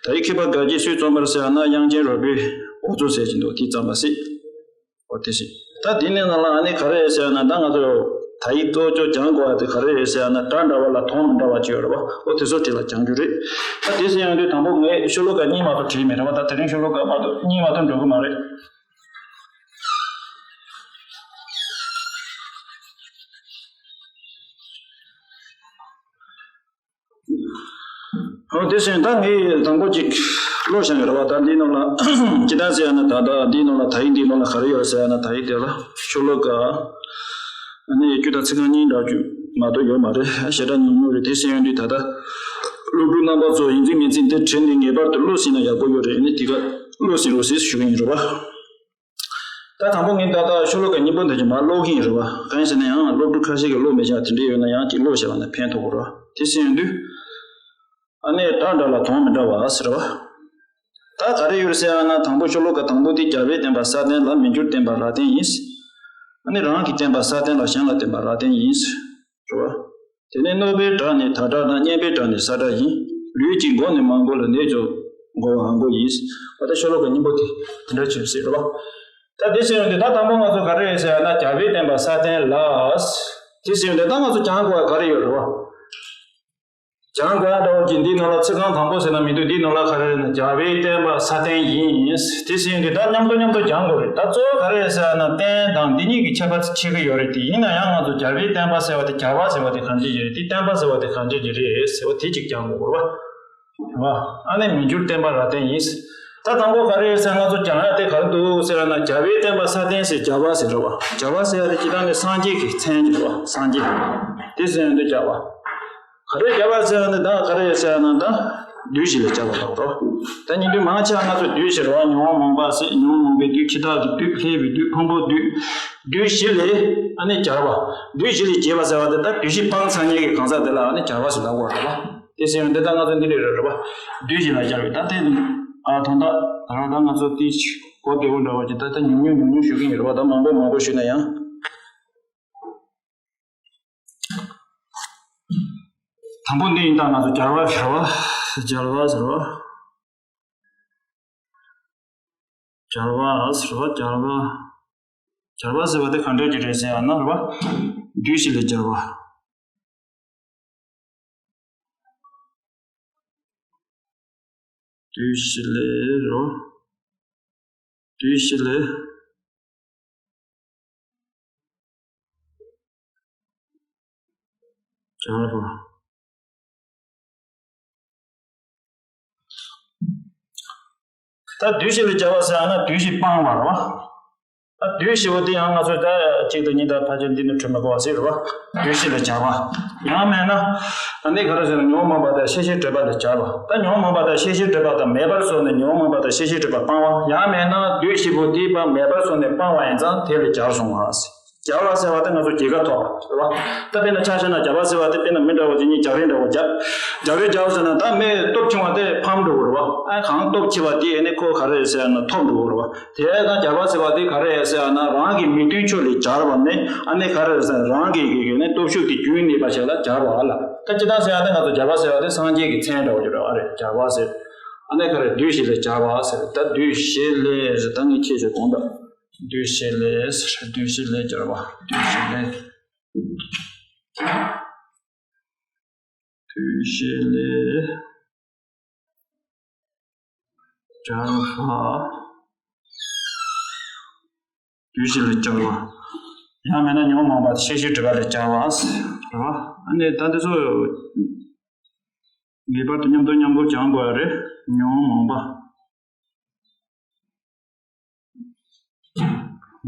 དག་ཡིག་མཁས་པ་དགའ་སྐྱེད་སུས་བརྩམས་པ་རེད་ཟེར་ན། དབྱངས་ཅན་རོལ་པའི་འོ་ཚོ་ཟེར་གྱི་འདུག་དེས་བརྩམས་པ་ཟེར། འོ་དེ་ཟེར། ད་དེ་ནས་ནང་ལ་ཨ་ནི་ག་རེ་ཟེར་ན། ད་ང་ཚོ་དག་ཡིག་གཙོ་ཆེ་སྦྱང་དགོས་པ་དེ་ག་རེ་རེད་ཟེར་ན། སྒྲ་འདྲ་བ་ལ་དོན་མི་འདྲ་བ་ཅིག་ཡོད་རེད་བ། འོ་དེ་ཚོ་དེ་ལ་སྦྱང་རྒྱུ་རེད། ད་དེ་ཟེར་ཡོང་དུས་དང་པོ་ངས་ཤོ་ལོ་ཀ་གཉིས་མ་གཏོགས་བྲིས་མེད་རེད་བ། ད་དེ་རིང་ཤོ་ལོ་ཀ་མ་གཏོགས་གཉིས་མ་གཏོགས་འགྲོ་གི་མ་རེད། འོ་དེ་བཞིན་ད་ངས་དང་པོ་ཅིག་ཀློག་བཞག་ཡོད་རེད་བ། ད་འདིའི་ནང་ལ་ཅི་ལྟར་ཟེར་ཡ་ན། ད་ལྟ་འདིའི་ནང་ལ་དག་ཡིག་འདིའི་ནང་ལ་ག་རེ་ཡོད་ཟེར་ཡ་ན། དག་ཡིག་དེ་ལ་ཤོ་ལོ་ཀ་ཨ་ནི་བཅུ་དང་ཚིག་རྐང་གཉིས་འདྲ་བཅུ་མ་གཏོགས་ཡོད་མ་རེད། ཞེ་དྲག་ཉུང་ཉུང་རེད། དེ་ཟེར་ཡོང་དུས་ད་ལྟ་སློབ་ཕྲུག་རྣམ་པ་ཚོ་ཡིག་འཛིན་མིག་འཛིན་དེ་བྲིས་ནས་ངེས་པར་དུ་ཀློག་ཟིན་ན་ཡག་པོ་ཡོད་རེད། ཨ་ནི་དེ་ག་ཀློག་ཟིན་རོགས་ཟེར་ཞུ་གི་ཡིན་རེད་བ། ད་དང་པོ་ངས་ད་ལྟ་ཤོ་ལོ་ཀ་གཉིས་པོ་འདི་ཅིག་མར་ཀློག་གི་ཡིན་རེད་བ། གང་ཡིན་ཟེར་ན་ཡང་སློབ་ཕྲུག་ཁ་ཤས་ཀྱིས་ཀློག་མི་ཤེས་པ་དེ་འདྲ་ཡོད་ན་ཡང་ཅིག་ཀློག་བྱས་པ་ན་ཕན་ཐོགས་ཀྱི་རེད་བ། དེ་ཟེར་ཡོང་དུས་ཨ་ནི་སྒྲ་འདྲ་ལ་དོན་མི་འདྲ་བ་ཟེར་བ། ད་ག་རེ་ཡོད་ཟེར་ཡང་ན། དང་པོ་ཤོ་ལོ་ཀ་དང་པོ་དེ་རྒྱལ་བས་བསྟན་པ་སྲ་བརྟན་ལ། མི་འགྱུར་བསྟན་པ་རབ་བརྟན་ཡིན། ཨ་ནི་རང་གིས་བསྟན་པ་སྲ་བརྟན་ལ། གཞན་ལ་བསྟན་པ་རབ་བརྟན་ཡིན་ཟེར་བ། དེ་ནས་གནོད་པའི་སྒྲ་ནི་ད་སྒྲ་དང་། སྙན་པའི་སྒྲ་ནི་ས་སྒྲ་ཡིན། ལུས་ཀྱི་མགོ་ནི་མ་མགོ་ལ། ནད་ཀྱང་མགོ་བ་མགོ་ཡིན། ད་ལྟ་ཤོ་ལོ་ཀ་གཉིས་པོ་དེ་དེ་འདྲ་བྱས་ཟེར་བ། ད་དེ་ཟེར་ཡོང་དུས་ད་དང་པོ་ང་ཚོ་ག་རེ་རེད་ཟེར་ཡ་ན། རྒྱལ་བས་བསྟན་པ་སྲ་བརྟན་ལ། དེ་ཟེར་ཡོང་དུས་ད་ང་ཚོ་སྦྱང་དགོས་པ་ག་རེ་ཡོད་རེད་བ། སྦྱང་དགོས་ཡ་འདྲ་བོ་ཅིག་འདིའི་ནང་ལ་ཚིག་རྐང་དང་པོ་ཟེར་ན་མི་འདུག་འདིའི་ནང་ལ་ག་རེ་རེད་ན། རྒྱལ་བས་བསྟན་པ་སྲ་བརྟན་ཡིན། དེ་ཟེར་ཡོང་དུས་ད་མཉམ་དུ་མཉམ་དུ་སྦྱང་དགོས་རེད། ད་གཙོ་བོ་ག་རེ་རེད་ཟེར་ཡ་ན། བསྟན་དང་འདི་གཉིས་ཀྱི་ཁྱད་པར་ཕྱེ་གི་ཡོད་རེད། དེ་ཡིན་ན་ཡང་ང་ཚོ་རྒྱལ་བས་བསྟན་པ་ཟེར་བ་དེ། རྒྱལ་བ་ཟེར་བ་དེ་གང་ཅི་ཅིག་རེད། དེ་བསྟན་པ་ཟེར་བ་དེ་གང་ཅི་ཅིག་རེད་ཟེར་བ་དེ་ཅིག་སྦྱང་དགོས་རེད་བ། རེད་བ། ཨ་ནི་མི་འགྱུར་བསྟན་པ་རབ་བརྟན་ཡིན། ད་དང་པོ་ག་རེ་ཡོད་ཟེར། ང་ཚོ་སྦྱང་ཡ་དེ་ག་རེ་འདུག་ཟེར་ན། རྒྱལ་བས་བསྟན་པ་སྲ་བརྟན་ཟེར་རྒྱལ་བ་ཟེར་རེད་བ། རྒྱལ་བ་ཟེར་ཡ་དེ་སྤྱིར་བཏང་ནི་སངས་རྒྱས་ཀྱི་མཚན་ཉིད་རེད་བ། སངས་རྒྱས། དེ་ཟེར་ཡ་འདི་རྒྱལ་བ། ག་རེ་རྒྱལ་བ་ཟེར་ཡ་ནི་ད་ག་རེ་ཡོད་ཟེར་ན། ད་བདུད་བཞི་ལས་རྒྱལ་བ་ལབ་རོ། ད་ཉིན་དུས་མང་ཆེ་བ་ང་ཚོ་བདུད་ཟེར་བ། ཉོན་མོངས་པ་ཟེར། ཉོན་མོངས་པའི་བདུད། འཆི་བདག་གི་བདུད། ལྷའི་བུའི་བདུད། ཕུང་པོའི་བདུད། བདུད་བཞི་ལས་ཨ་ནི་རྒྱལ་བ། བདུད་བཞི་ལས་རྒྱལ་བ་ཟེར་བ་དེ་ད་བདུད་བཞི་སྤངས་ཚར་མཁན་གྱི་གང་ཟག་དེ་ལ་ཨ་ནི་རྒྱལ་བ་ཟེར་ལབ་དགོས་རེད་བ། དེ་ཟེར་ཡོང་དུས་ད་ང་ཚོ་འདི་འདྲ་རེད་བ། བདུད་བཞི་ལ་སྦྱར་བའི་ད་དེ་ཨ་དོན་དག་ད་རང་ད་ང་ཚོ་དེ་གོ་བདེ་བོ་འདྲ་བ་ཅིག་ད་ད་ཉུང་ཉུང་ཉུང་ཉུང་ཞུ་གི་ཡིན་རེད་བ། ད་མང་པོ་མང་པོ་ཞུས་ན་ཡང་། དང་པོ་འདི་ཡིན་ད། ང་ཚོ་རྒྱལ་བ་ཟེར་བ། རྒྱལ་བ་ཟེར་བ། རྒྱལ་བ་ཟེར་བ། རྒྱལ་བ། རྒྱལ་བ་ཟེར་བ་དེ་ག་འདྲ་ཅིག་རེད་ཟེར་ཡ་ན་རེད་བ། བདུད་བཞི་ལས་རྒྱལ་བ། བདུད་བཞི་ལས་རོ། བདུད་བཞི་ལས་རྒྱལ་བ། ད་བདུད་བཞི་ལས་རྒྱལ་བ་ཟེར་ཡ་ན་བདུད་བཞི་སྤངས་པ་རེད་བ། ད་བདུད་བཞི་པོ་དེ་ཡང་ང་ཚོས་ད་གཅིག་དང་གཉིས་དང་ཕལ་ཆེར་འདི་ནས་འཕྲོས་མི་དགོས་པ་ཟེར་རེད་བ། བདུད་བཞི་ལས་རྒྱལ་བ། ཡང་མེད་ན། ད་འདི་ག་རེ་ཟེར་ན། ཉོན་མོངས་པ་དང་ཤེས་བྱའི་སྒྲིབ་པ་ལས་རྒྱལ་བ། ད་ཉོན་མོངས་པ་དང་ཤེས་བྱའི་སྒྲིབ་པ་དང་མེད་པར་བཟོས་ནས་ཉོན་མོངས་པ་དང་ཤེས་བྱའི་སྒྲིབ་པ་སྤང་བ། ཡང་མེད་ན་བདུད་བཞི་པོ་དེ་ཕར་མེད་པར་བཟོས་ནས་སྤང་བ་ཡིན་ཙང་དེ་ལས་རྒྱལ་སོང་བ་ཟེར། སྦྱར་བ་ཟེར་བ་དེ་ང་ཚོ་རྒྱལ་ཁ་ཐོབ་པ་རེད་བ། ད་དཔེར་ན་ཆ་བཞག་ན་སྦྱར་བ་ཟེར་བ་དེ་དཔེར་ན་མི་འདྲ་བོ་དེ་གཉིས་རྒྱག་རེས་འདྲ་བོ་རྒྱག་རྒྱག་རེས་རྒྱག་ཟེར་ན་ད་མི་སྟོབས་ཆུང་བ་དེ་ཕམ་འགྲོ་གི་རེད་བ། ཨ་གང་སྟོབས་ཆེ་བ་དེ་ཨ་ནི་ཁོ་ག་རེ་ཟེར་ན་ཐོབ་འགྲོ་གི་རེད་བ། དེ་ད་སྦྱར་བ་ཟེར་བ་དེ་ག་རེ་ཟེར་ན་རང་གི་མི་མཐུན་ཕྱོགས་ལས་སྦྱར་བ་ནི་ཨ་ནི་ག་རེ་ཟེར་རང་གི་གི་གི་ནི་སྟོབས་ཤུགས་དེ་རྒྱུན་གནས་པ་ཞིག་ལ་སྦྱར་བ་ལ། ད་སྤྱིར་བཏང་ཟེར་ཡ་དེ་ང་ཚོ་སྦྱར་བ་ཟེར་བ་དེ་སངས་རྒྱས་ཀྱི་མཚན་འདྲ་བོ་ཅིག་རེད་བ། རེད་སྦྱར་བ་ཟེར། ཨ་ནི་ག་རེ་བདུད་བཞི་ལས་སྦྱར་བ་ཟེར། ད་བདུད་བཞི་ལས་ཟེར་ད་ངས་ཁྱེད་ཚོ་དགོངས་དག་བདུད་བཞི་ལས་ཟེར། བདུད་བཞི་ལས་སྦྱར་བ། བདུད་བཞི་ལས། བདུད་བཞི་ལས་སྦྱར་བ། བདུད་བཞི་ལས་སྦྱར་བ། ཡང་མིན་ན་ཉོན་མོངས་པ་དང་ཤེས་བྱའི་སྒྲིབ་པ་ལས་སྦྱར་བ་ཟེར་བ། ཨ་ནི་ད་འདི་ཚོ་ངེས་པར་དུ་མཉམ་དུ་མཉམ་པོ་སྦྱང་དགོས་པ་རེད། ཉོན་མོངས་པ།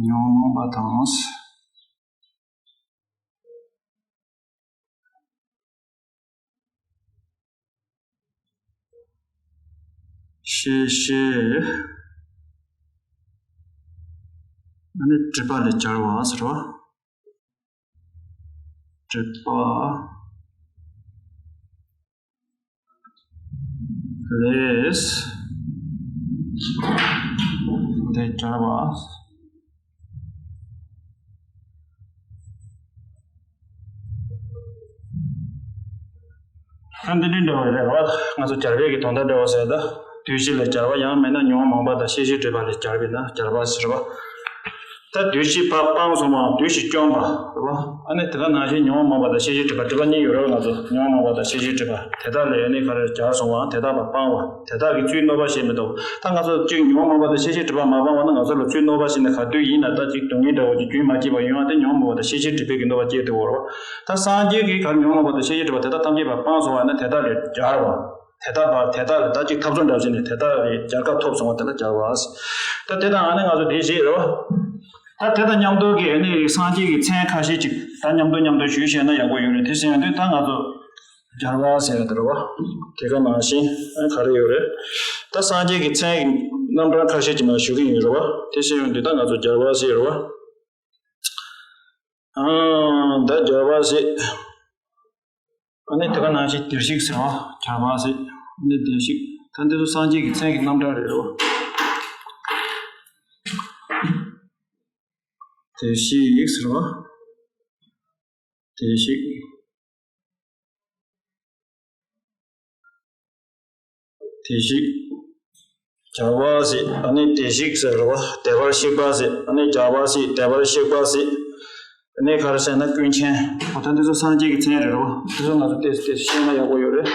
ཉོན་མོངས་པ་དང་། ཤེས་བྱའི། ཨ་ནི་སྒྲིབ་པ་ལས་སྦྱར་བ་ཟེར་བ། སྒྲིབ་པ་ལས་འདི་སྦྱར་བ། ད་འདི་འདྲའི་འདྲ་བ་རེད་བ། ང་ཚོ་སྦྱར་བའི་གི་དོན་དག་འདྲ་བ་ཟེར་ད། བདུད་བཞི་ལས་སྦྱར་བ་ཡང་མིན་ན་ཉོན་མོངས་པ་དང་ཤེས་བྱའི་སྒྲིབ་པ་ལས་སྦྱར་བས་ན་སྦྱར་བ་ཟེར་བ། ད་བདུད་བཞི་ཕར་སྤངས་སོང་བ་བདུད་བཞི་བཅོམ་པ་རེད་བ། ཨ་ནི་དེ་ག་ནང་བཞིན་ཉོན་མོངས་པ་དང་ཤེས་བྱའི་སྒྲིབ་པ་སྒྲིབ་པ་གཉིས་ཡོད་རེད་བ། ང་ཚོ་ཉོན་མོངས་པ་དང་ཤེས་བྱའི་སྒྲིབ་པ་དེ་དག་ལས་ཨ་ནི་ག་རེ་སྦྱར་སོང་བ་དེ་དག་ལ་སྤང་བ་དེ་དག་གི་ཚུལ་གནོད་པ་བྱེད་མི་ཐུབ། ད་ང་ཚོ་གཅིག་ཉོན་མོངས་པ་དང་ཤེས་བྱའི་སྒྲིབ་པ་མ་སྤངས་པ་ན་ང་ཚོ་ལ་ཚུལ་གནོད་པ་བྱེད་ནས་ག་དུས་ཡིན་ན་ད་གཅིག་སྡུག་བསྔལ་འདྲ་བོ་གཅིག་རྒྱུན་མ་སྐྱེས་པ་ཡོང་བ་དེ་ཉོན་མོངས་པ་དང་ཤེས་བྱའི་སྒྲིབ་པའི་གི་གནོད་པ་སྐྱེལ་ཐུབ་བོར་བ། ད་སངས་རྒྱས་ཀྱིས་ག་རེ་ཉོན་མོངས་པ་དང་ཤེས་བྱའི་སྒྲིབ་པ་དེ་དག་ཐམས་ཅད་པ་སྤངས་སོང་བ་ན་དེ་དག་ལས་སྦྱར་བ། དེ་དག་པ་དེ་དག་ལ་ད་ཅིག་ཐབ་ཚུལ་འདྲ་བྱས་ནས་དེ་དག་ལས་སྦྱར་ཁ་ཐོབ་སོང་བ་དེ་ལ་སྦྱར་བ། ད་དེ་དང་ཨ་ནི་ང་ཚོ་དེ་བཞིན་རེད་བ། ད་དེ་དང་མཉམ་དུ་གི་ཨ་ནི་སངས་རྒྱས་ཀྱི་མཚན་ཁ་ཤས་ཅིག་ད་མཉམ་དུ་མཉམ་དུ་ཞུས་བཤད་ན་ཡག་པོ་ཡོད་རེད། དེ་ཟེར་ཡོང་དུས་ད་ང་ཚོ་སྦྱར་བ་ཟེར་ཡ་དེ་རེད་བ། དེ་ག་ནང་བཞིན་ཨ་ག་རེ་ཡོད་རེད། ད་སངས་རྒྱས་ཀྱི་མཚན་གྱི་རྣམ་གྲངས་ཁ་ཤས་ཅིག་མ་ཞུ་གི་ཡིན་རེད་བ། དེ་ཟེར་ཡོང་དུས་ད་ང་ཚོ་སྦྱར་བ་ཟེར་རེད་བ། ཨང་། ད་སྦྱར་བ་ཟེར། ཨ་ནི་དེ་ག་ནང་བཞིན་བདེར་གཤེགས་ཟེར་བ། སྦྱར་བ་ཟེར། ཨ་ནི་བདེར་གཤེགས། ད་འདི་ཚོ་སངས་རྒྱས་ཀྱི་མཚན་གྱི་རྣམ་གྲངས་རེད་རོ། བདེར་གཤེགས་ཟེར་བ། བདེར་གཤེགས། བདེར་གཤེགས། སྦྱར་བ་ཟེར། ཨ་ནི་བདེར་གཤེགས་ཟེར་རོ། བདེ་བར་གཤེགས་པ་ཟེར། ཨ་ནི་སྦྱར་བ་ཟེར། བདེ་བར་གཤེགས་པ་ཟེར། ཨ་ནི་ག་རེ་ཟེར་ན་ཀུན་མཁྱེན། འོ་ད་འདི་ཚོ་སངས་རྒྱས་ཀྱི་མཚན་རེད་རོ། འདི་ཚོ་ང་ཚོ་ཏོག་ཙམ་ཏོག་ཙམ་ཤེས་ན་ཡག་པོ་ཡོད་རེད།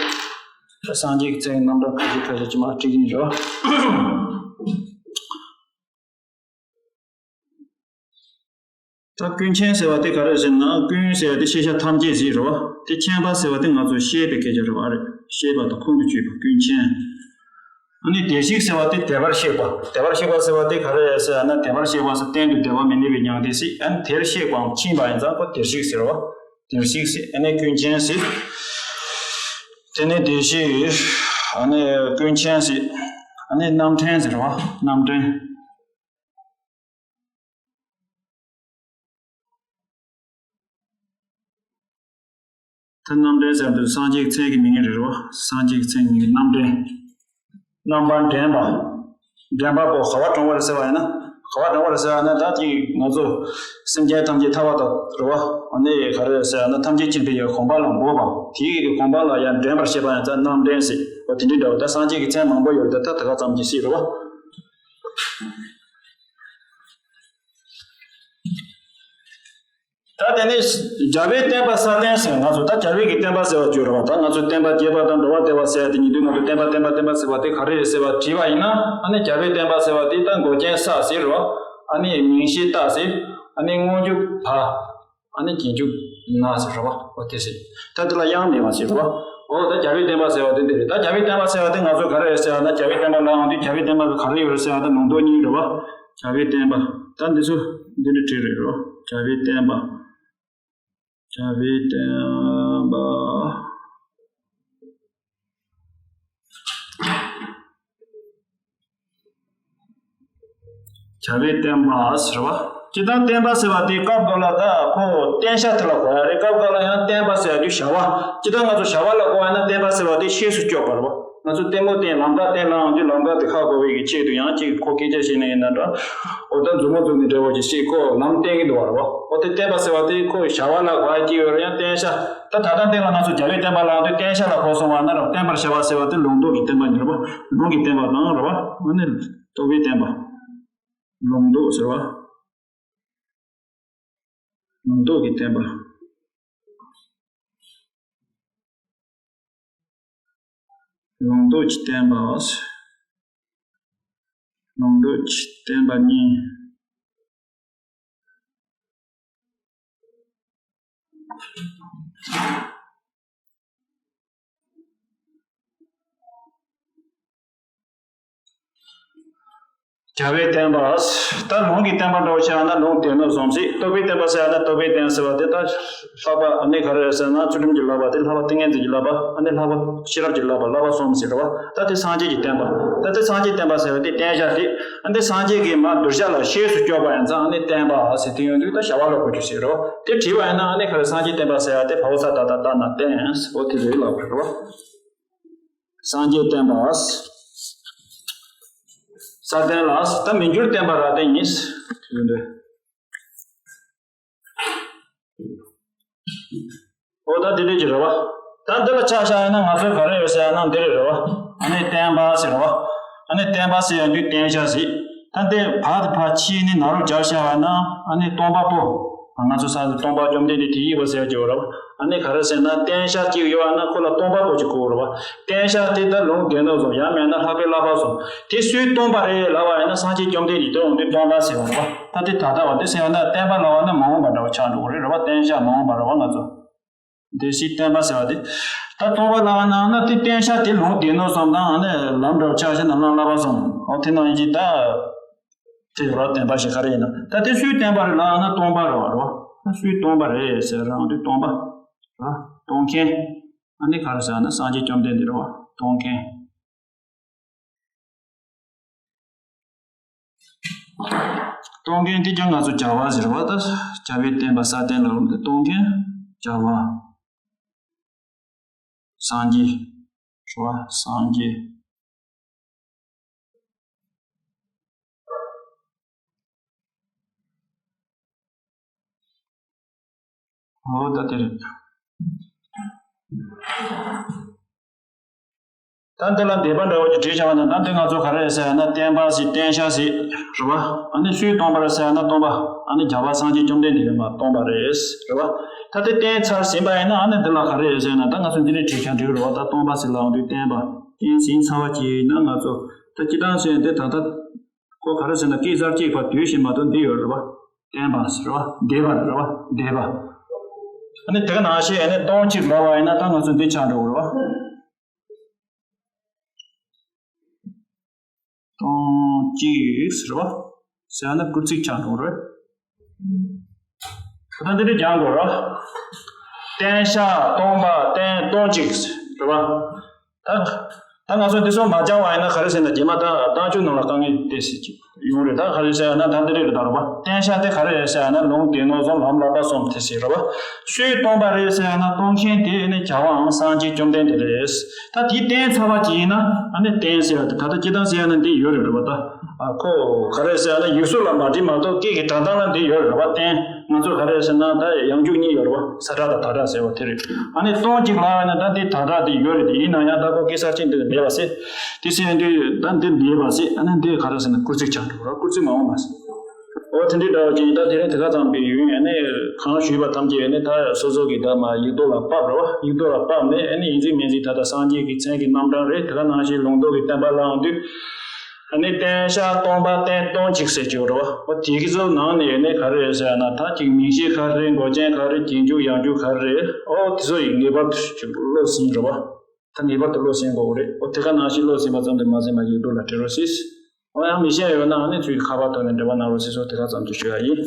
སངས་རྒྱས་ཀྱི་མཚན་གྱི་རྣམ་གྲངས་ཁ་ཤས་ཁ་ཤས་ཅིག་མར་བྲིས་ཀྱི་ཡིན་རོ། ད་ཀུན་མཁྱེན་ཟེར་བ་དེ་ག་རེ་ཟེར་ན། ཀུན་ཟེར་བ་དེ་ཤེས་བྱ་ཐམས་ཅད་ཟེར་རོ། དེ་མཁྱེན་པ་ཟེར་བ་དེ་ང་ཚོས་ཤེས་པའི་སྐད་ཆ་རེད་བ། རེད། ཤེས་པ་དང་ཁོང་དུ་ཆུད་པ་ཀུན་མཁྱེན། ཨ་ནི་བདེར་གཤེགས་ཟེར་བ་དེ་བདེ་བར་གཤེགས་པ། བདེ་བར་གཤེགས་པ་ཟེར་བ་དེ་ག་རེ་ཟེར་ན། བདེ་བར་གཤེགས་པ་ཟེར་གཏན་དུ་བདེ་བ་མི་གནས་པའི་མྱང་འདས་ཟེར། ཨ་ནི་དེར་གཤེགས་པའམ་ཕྱིན་པ་ཡིན་ཙང་ཁོ་བདེར་གཤེགས་ཟེར་བ། བདེར་གཤེགས་ཟེར། ཨ་ནི་ཀུན་མཁྱེན་ཟེར། དེ་ནས་བདེར་གཤེགས། ཨ་ནི་ཀུན་མཁྱེན་ཟེར། ཨ་ནི་རྣམ་འདྲེན་ཟེར་བ། རྣམ་འདྲེན། ད་རྣམ་འདྲེན་ཟེར་དུས་སངས་རྒྱས་ཀྱི་མཚན་གྱི་མིང་རེད་རོ། སངས་རྒྱས་ཀྱི་མཚན་གྱི་མིང་རྣམ་འདྲེན། རྣམ་པར་འདྲེན་པ། འདྲེན་པ་པོ་ག་པར་འགྲོ་བ་རེད་ཟེར་བ་ཡིན་ན། ག་པར་འགྲོ་བ་རེད་ཟེར་བ་ཡིན་ན། ད་ཅིག་ང་ཚོ་སེམས་ཅན་ཐམས་ཅད་ཐར་པ་དང་རེད་བ། ཨ་ནི་ག་རེ་ཟེར་བ་ཡིན་ན། ཐམས་ཅད་མཁྱེན་པའི་གོ་འཕང་ལ་འགོད་པ། དེའི་གོ་འཕང་ལ་ཡང་འདྲེན་པར་བྱེད་པ་ཡང་ད་རྣམ་འདྲེན་ཟེར་བ་དེ་འདྲའི་འདྲ་བ། ད་སངས་རྒྱས་ཀྱི་མཚན་མང་པོ་ཡོད་རེད། ད་ད་ག་ཙམ་གྱིས་སྲིད་རེད་བ། ད་དེ་ནས་རྒྱལ་བའི་བསྟན་པ་སྲ་བརྟན་ཟེར། ང་ཚོ་ད་རྒྱལ་བའི་གི་བསྟན་པ་ཟེར་བ་བརྗོད་རེད་བ། ད་ང་ཚོ་བསྟན་པ་རྒྱས་པ་དང་འགྲོ་བ་བདེ་བ་ཟེར་ཡ་དེ་ཉིད་དུ་ང་ཚོ་བསྟན་པ་བསྟན་པ་བསྟན་པ་ཟེར་བ་དེ་ག་རེ་རེད་ཟེར་བ་དྲིས་པ་ཡིན་ན། ཨ་ནི་རྒྱལ་བའི་བསྟན་པ་ཟེར་བ་དེ་ད་མགོ་རྒྱན་ས་ཟེར་རེད་བ། ཨ་ནི་མིང་གཞི་རྟ་ཟེར། ཨ་ནི་སྔོན་འཇུག་བ། ཨ་ནི་རྗེས་འཇུག་ན་ཟེར་རེད་བ། འོ་དེ་ཟེར། ད་དེ་ལ་དབྱངས་མེད་པ་ཟེར་རེད་བ། འོ་ད་རྒྱལ་བའི་བསྟན་པ་ཟེར་བ་དེ་འདི་རེད། ད་རྒྱལ་བའི་བསྟན་པ་ཟེར་བ་དེ་ང་ཚོ་ག་རེ་རེད་ཟེར་བ་ན། རྒྱལ་བའི་བསྟན་པ་ལ་འོང་དུས་རྒྱལ་བའི་བསྟན་པ་ལ་ག་རེ་ཡོད་རེད་ཟེར་བ་ད་ལུང་རྟོགས་གཉིས་རེད་བ། རྒྱལ་བའི་བསྟན་པ། ད་འདི་ཚོ་འདི་འདྲ་བྲིས་རེད་རོ། རྒྱལ་བའི་བསྟན་པ། རྒྱལ་བའི་བསྟན་པ། རྒྱལ་བའི་བསྟན་པ་ཟེར་བ། སྤྱིར་བཏང་བརྟན་པ་ཟེར་བ་དེ་སྐབས་འགའ་ལ་ད་ཁོ་བརྟན་བྱ་དེ་ལ་གོ་ཡ་རེད། སྐབས་འགའ་ལ་ཡང་བརྟན་པ་ཟེར་ཡ་དེ་བྱ་བ། སྤྱིར་བཏང་ང་ཚོ་བྱ་བ་ལ་གོ་བ་ན་བརྟན་པ་ཟེར་བ་དེ་ཤེས་སུ་བཅོས་པ་རེད་བ། ང་ཚོ་ལྟད་མོ་བསྟན། ལམ་ཁ་བསྟན་ལབ་ཡོང་དུས་ལམ་ཁ་དེ་ཧ་གོ་བའི་གི་ཆེད་དུ་ཡང་ཅིག་ཁོ་སྐད་ཆ་བཤད་ན་ཡིན་ན་འདྲ། འོ་ད་མཛུབ་མོ་བཙུགས་ནས་འདྲ་བོ་ཅིག་བཤད། ཁོ་ལམ་བསྟན་གྱི་འདུག་བ་རེད་བ། འོ་དེ་བརྟན་པ་ཟེར་བ་དེ་ཁོ་བྱ་བ་ལ་གོ་བ་སྐྱེ་ཡོད་རེད། ཡང་བརྟན་བྱ། ད་ད་ལྟ་འདི་ལ་ང་ཚོ་རྒྱལ་བའི་བསྟན་པ་ལབ་དུས་བརྟན་བྱ་ལ་གོ་སོང་བ་ན་རེད་བ། བརྟན་པར་བྱ་བ་ཟེར་བ་དེ་ལུང་རྟོགས་ཀྱི་བསྟན་པ་ཡིན་རེད་བ། ལུང་གི་བསྟན་པ་དང་རེད་བ། འོ་ནི་རྟོགས་པའི་བསྟན་པ། ལུང་རྟོགས་ཟེར་བ། ལུང་རྟོགས་ཀྱི་བསྟན་པ། ལུང་རྟོགས་ཀྱི་བསྟན་པ། ལུང་རྟོགས་ཀྱི་བསྟན་པ་གཉིས། རྒྱལ་བའི་བསྟན་པ། ད་ལུང་གི་བསྟན་པ་འདྲ་བོ་བྱས་ན་ལུང་སྡེ་སྣོད་གསུམ་ཞིག་རྟོགས་པའི་བསྟན་པ་ཟེར་ཡ་ན་རྟོགས་པའི་བསྟན་ཟེར་བ་དེ་ད་ལྷག་པ་ཨ་ནི་ག་རེ་ཟེར་ན་ཚུལ་ཁྲིམས་ཀྱི་བསླབ་པ་དེ། ལྷག་པ་ཏིང་ངེ་འཛིན་གྱི་བསླབ་པ། ཨ་ནི་ལྷག་པ་ཤེས་རབ་ཀྱི་བསླབ་པ། བསླབ་པ་གསུམ་ཟེར་བ། ད་དེ་སངས་རྒྱས་ཀྱི་བསྟན་པ། ད་དེ་སངས་རྒྱས་བསྟན་པ་ཟེར་བ་དེ་བསྟན་བྱ་དེ། ཨ་ནི་སངས་རྒྱས་ཀྱི་མ་གདུལ་བྱ་ལ་ཤེས་སུ་བཅོས་པ་ཡིན་ཙང་ཨ་ནི་བསྟན་པ་ཟེར་དེ་ཡོང་དུས་ད་བྱ་བ་ལ་གོ་རྒྱུ་ཟེར་རོ། དེ་བྲིས་པ་ཡིན་ན་ཨ་ནི་ག་རེ་སངས་རྒྱས་བསྟན་པ་ཟེར་ཡ་དེ་བ་འོག་ས་ད་བཏགས་བཏགས་ན་བསྟན། འོ་དེ་རེད་ལབ་རོ། སངས་རྒྱས་བསྟན་པ། ས་བསྟན་ལ། ད་མི་འགྱུར་བསྟན་པ་རབ་བརྟན་ཉིད། དེ་འདྲ། འོ་ད་དེ་འདྲ་ཅིག་རེད་བ། ད་འདི་ལ་ཆ་བཞག་ཡིན་ན་ང་ཚོས་ག་རེ་ཡོད་ཟེར་ཡ་ན་འདི་རེད་རེད་བ། ཨ་ནི་བསྟན་པ་ཟེར་བ། ཨ་ནི་བསྟན་པ་ཟེར་ཡ་འདི་བསྟན་བྱ་ཟེར། ད་འདི་བ་དེ་ཕར་ཕྱིས་ནི་ན་རོ་སྦྱར་བྱ་བ་ན་ཨ་ནི་སྟོང་པ་པོ། ང་ཚོ་ས་སྟོང་པ་བཅོམ་ལྡན་འདས་དེ་ཡི་བ་ཟེར་གྱི་ཡོད་རེད་བ། ཨ་ནི་ག་རེ་ཟེར་ན་བསྟན་བྱ་གཅིག་ཡོད་ན་ཁོ་ལ་སྟོང་པ་པོ་ཅིག་གོ་རེད་བ། བསྟན་བྱ་དེ་ད་ལུང་སྡེ་སྣོད་གསུམ། ཡང་མིན་ན་ལྷག་པའི་བསླབ་པ་གསུམ། དེ་སུས་སྟོང་པ་རེད་ལབ་པ་ཡིན་ན་སངས་རྒྱས་བཅོམ་ལྡན་འདས་དེ་འོང་དུས་སྟོང་པ་ཟེར་བ་རེད་བ། ད་དེ་ད་ལྟ་བ་དེ་ཟེར་ཡ་ན་བསྟན་པ་ལབ་པ་ན་མ་འོངས་པ་འདྲ་བ་ཆགས་འགྲོ་གི་རེད་རེད་བ། བསྟན་བྱ་མ་འོངས་པ་རེད་བ་ང་ཚོ། དེ་སྲིད་བསྟན་པ་ཟེར་བ་དེ། ད་སྟོང་པ་ལབ་པ་ན་ན་དེ་བསྟན་བྱ་དེ་ལུང་སྡེ་སྣོད་གསུམ་དང་ཨ་ནི་ལམ་འདྲ་བ་ཆགས་ཞེ་ན་ལམ་བསླབ་པ་གསུམ། འོ་དེ་ནང་བཞིན་ད། དེ་རོ་བསྟན་པ་ཞིག་ག་རེ་ཡིན་ན། ད་དེ་སུས་བསྟན་པ་རེད་ལབ་ན་སྟོང་པ་རེད་བ་རོ། ད་སུས་སྟོང་པ་རེད་ཟེར་རང་དུས་སྟོང་པ། ར། སྟོང་མཁན། ཨ་ནི་ག་རེ་ཟེར་ན་སངས་རྒྱས་བཅོམ་ལྡན་འདས་རེད་བ། སྟོང་མཁན། སྟོང་མཁན་དེ་ཀྱང་ང་ཚོ་རྒྱལ་བ་ཟེར་བ། ད་རྒྱལ་བའི་བསྟན་པ་ས་བསྟན་ལ་ལུང་དེ་སྟོང་མཁན་རྒྱལ་བ། སངས་རྒྱས། རེད་བ། སངས་རྒྱས། འོ་ད་དེ་རེད། ད་འདི་ལ་འདས་པ་འདྲ་བོ་ཅིག་བྲིས་བྱ་བ་ན་ད་འདི་ང་ཚོ་ག་རེ་རེད་ཟེར་ན་བསྟན་པ་ཟེར་བསྟན་བྱ་ཟེར་རེད་བ། ཨ་ནི་སུས་སྟོང་པ་རེད་ཟེར་ན་སྟོང་པ། ཨ་ནི་རྒྱལ་བ་སངས་རྒྱས་བཅོམ་ལྡན་འདས་མ་སྟོང་པ་རེད་རེད་བ། ད་དེ་བསྟན་ཚར་ཟིན་པ་ཡིན་ན་ཨ་ནི་འདི་ལ་ག་རེ་རེད་ཟེར་ན་ད་ང་ཚོ་འདི་ནས་བྲིས་ཀྱང་འགྲིག་རེད་བ། ད་སྟོང་པ་ཟེར་ལབ་ཡོང་དུས་བསྟན་པ་བསྟན་ཟིན་ཚར་བ་ཅིག་ཡིན་ན་ང་ཚོ་ད་སྤྱི་བཏང་ཟེར་ཡང་དེ་ད་ལྟ། ཁོ་ག་རེ་ཟེར་ན་སྐད་གསར་གཅིག་པ་དུས་བཞིན་མ་གཏོགས་འདི་ཡོད་རེད་བ། བསྟན་པ་ཟེར་བ་འདས་པ་རེད་བ། འདས་པ། ཨ་ནི་དེ་ག་ནང་བཞིན་ཨ་ནི་སྟོང་གཅིག་ལབ་པ་ཡིན་ན་ད་ང་ཚོ་འདི་ཆགས་འགྲོ་གི་རེད་བ། སྟོང་གཅིག་ཟེར་བ། ཟེར་ན་སྐུལ་ཚིག་ཆགས་འགྲོ་གི་རེད། ད་འདི་འདྲ་སྦྱང་དགོས་རེད། བསྟན་བྱ་སྟོང་པ་བསྟན་སྟོང་གཅིག་རེད་བ། ད་ད་ང་ཚོ་འདི་ཚོ་མ་སྦྱང་བ་ཡིན་ན་ག་རེ་ཟེར་ན་རྗེས་མ་ད་རྟགས་འཇུག་ནང་ལ་དཀའ་ངལ་དེ་སྲིད་ཅིག་ཡོང་རེད། ད་ག་རེ་ཟེར་ཡ་ན་ད་འདི་རེད་ད་རེད་བ། བསྟན་བྱ་དེ་ག་རེ་རེད་ཟེར་ཡ་ན་ལུང་སྡེ་སྣོད་གསུམ་ལམ་བསླབ་པ་གསུམ་དེ་ཟེར་རེད་བ། སུས་སྟོང་པ་རེད་ཟེར་ཡ་ན་སྟོང་མཁན་དེ་ནི་རྒྱལ་བའམ་སངས་རྒྱས་བཅོམ་ལྡན་འདས་རེད། ད་དེ་བསྟན་ཚར་བ་ཅིག་ཡིན་ན་ཨ་ནི་བསྟན་ཟེར་ཡ་དེ་ད་ལྟ་སྤྱིར་བཏང་ཟེར་ཡ་ན་འདི་ཡོད་རེད་རེད་བ། ད་ཨ་ཁོ་ག་རེ་ཟེར་ཡ་ན་ཡིག་གཟུགས་ལ་མ་བྲིས་མ་གཏོགས་སྐད་ཀྱི་སྒྲ་གདངས་ལ་འདི་ཡོད་རེད་བ། བསྟན། ང་ཚོ་ག་རེ་ཟེར་ན་ད་ཡང་འཇུག་གཉིས་ཡོད་རེད་བ། ས་བསྒྲགས་དང་བདག་སྒྲ་ཟེར་བ་དེ་རེད། ཨ་ནི་སྟོང་གཅིག་ལབ་ཡ་ན་ད་འདི་བདག་སྒྲ་དེ་ཡོད་རེད་དེ། ཡིན་ན་ཡང་ད་ཁོ་སྐད་གསར་ཅན་དེ་མེད་པ་ཟེར། དེ་ཟེར་དུས་ད་འདི་མེད་པ་ཟེར། ཨ་ནི་འདི་ག་རེ་ཟེར་ན་སྐུལ་ཚིག་ཆགས་འགྲོ་ར། སྐུལ་ཚིག་མ་འོངས་པ་ཟེར། འོ་དེ་འདྲའི་འདྲ་བ་ཅིག་ཡིན། ད་དེ་རིང་དེ་ག་ཙམ་པའི་ཡུན། ཨ་ནི་གང་ཞུས་པ་ཐམས་ཅད་ཨ་ནི་ད་སོ་སོ་གི་ད་མ་ཡིག་ཐོག་ལ་ཕབ་ར་བ། ཡིག་ཐོག་ལ་ཕབ་ནས་ཨ་ནི་ཡིན་གཅིག་མིན་གཅིག་ད་ལྟ་སངས་རྒྱས་ཀྱི་མཚན་གྱི་རྣམ་གྲངས་རེད། དེ་ག་ནང་བཞིན་ལུང་རྟོགས་ཀྱི་བསྟན་པ་ལ་འོང་དུས། ཨ་ནི་བསྟན་བྱ་སྟོང་པ་བསྟན་སྟོང་གཅིག་ཟེར་གྱི་ཡོད་རེད་བ། འོ་དེ་གི་ཚོ་ནང་ནས་ཨ་ནི་ག་རེ་རེད་ཟེར་ན་ད་ཅིག་མིང་གཞི་ག་རེ་རེད། མགོ་ཅན་ག་རེ་རེད། རྗེས་འཇུག་ཡང་འཇུག་ག་རེ་རེད། འོ་དེ་ཚོ་ཡི་ངེས་པར་དུ་ཅིག་བློ་ཟིན་རེད་བ། ད་ངེས་པར་དུ་བློ་ཟིན་དགོས་རེད། འོ་དེ་ག་ནང་བཞིན་བློ་ཟིན་པ་ཙམ་དུ་མ་ཟིན་པ་ཡིག་ཐོག་ལ་བྲི་རོགས་ཞེས། འོ་ཡང་མི་ཤེས་ཡོད་ན་ཨ་ནི་ཚུར་ཁ་པར་ཐོག་ནས་འབྲེལ་བ་གནང་རོགས་ཞེས་སོགས་དེ་ག་ཙམ་དུ་ཞུ་ཡ་ཡིན།